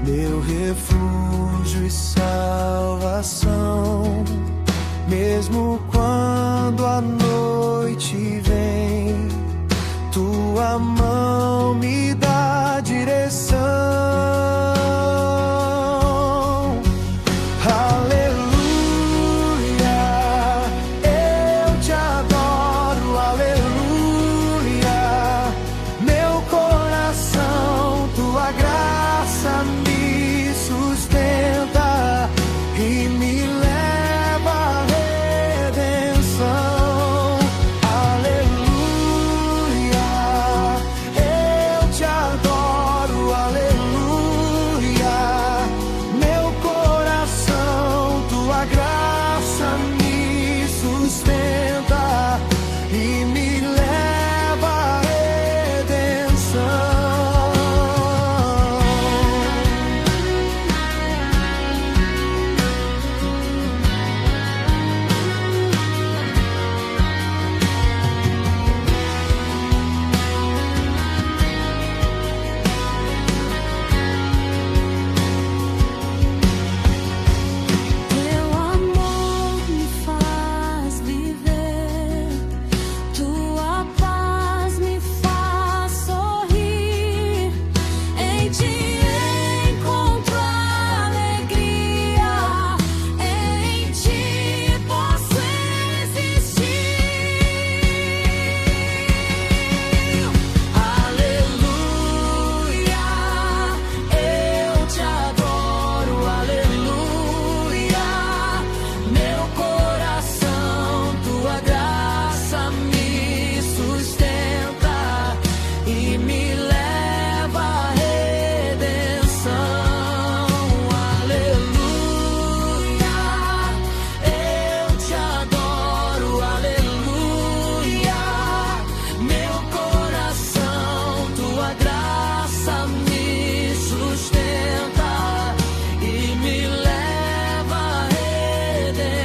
meu refúgio e salvação. Mesmo quando a noite vem, tua mão me dá direção. Aleluia, eu te adoro, aleluia. Meu coração, tua graça me sustenta e me leva à redenção. Aleluia, eu te adoro, aleluia. Meu coração, tua graça me sustenta e me leva à redenção. Teu amor me faz viver, tua paz me faz sorrir. Em ti encontro alegria, em ti posso existir. Aleluia, eu te adoro, aleluia. Meu coração, tua graça me sustenta e me leva à redenção. Aleluia, eu te adoro, aleluia. Meu coração, tua graça me sustenta e me leva à redenção.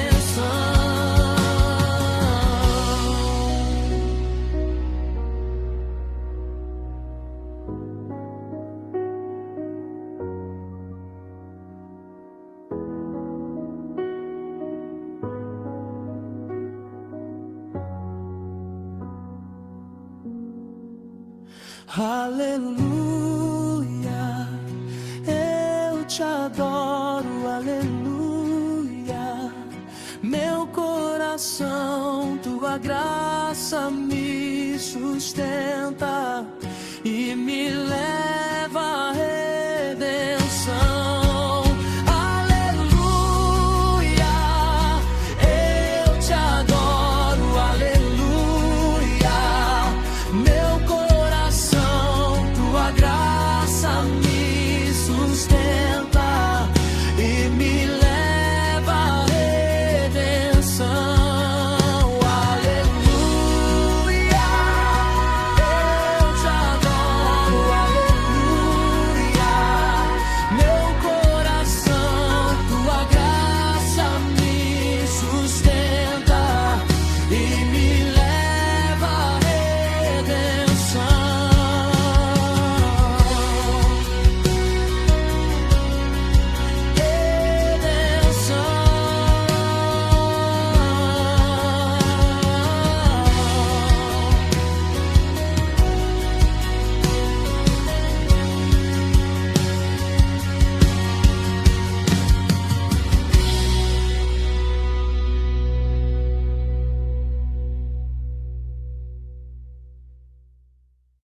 Aleluia, eu te adoro, aleluia. Meu coração, tua graça me sustenta e me leva